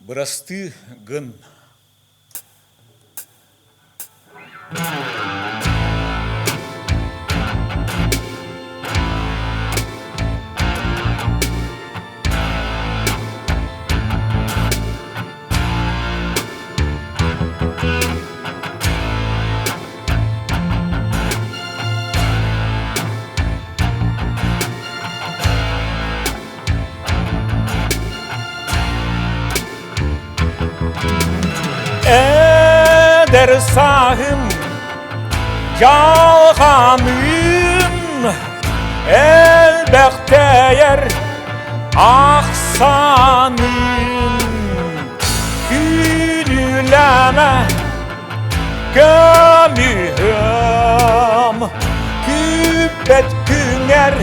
Бырастыы гын. Эдэр сааһым дьалханым элбэхтэйэр ахсааным күнүүлэмэ көмүһүм күүппэт күҥэр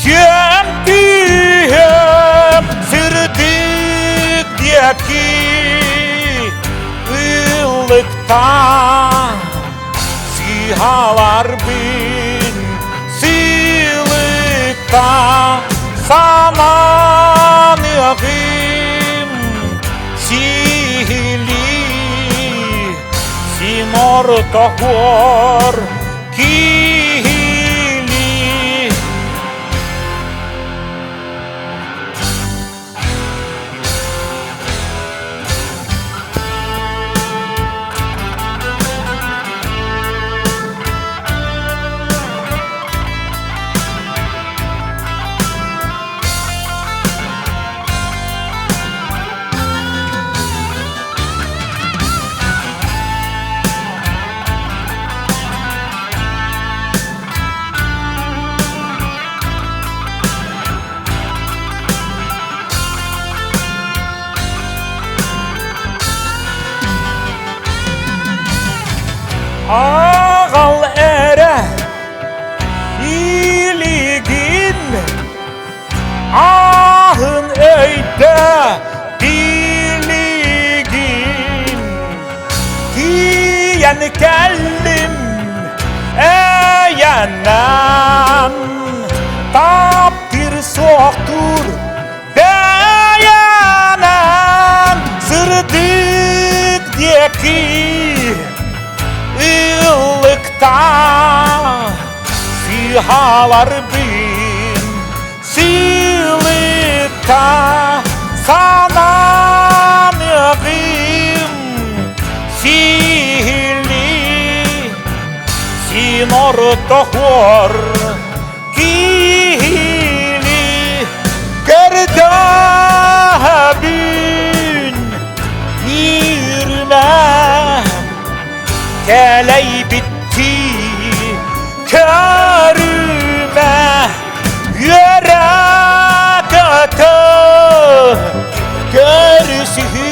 сүөм түһүм сырдык диэки ыллыкта сыһаларбын сыылыкта сананыаҕым сиһилии син ортоһуор киһилии. Аҕал эрэ илигин Аһын өйдө билигин тиийэн кэллим эйэнэн таптыыр суохтуур бэйэнэн сырдык диэки ыллыкта сыһаларбын Сыылыкка сананыаҕым сиһилии син ортоһуор киһили көрдөһөбүн үөрүмэ кэлэйбиттии көрүмэ үөрэ-көтө көрүсүһү.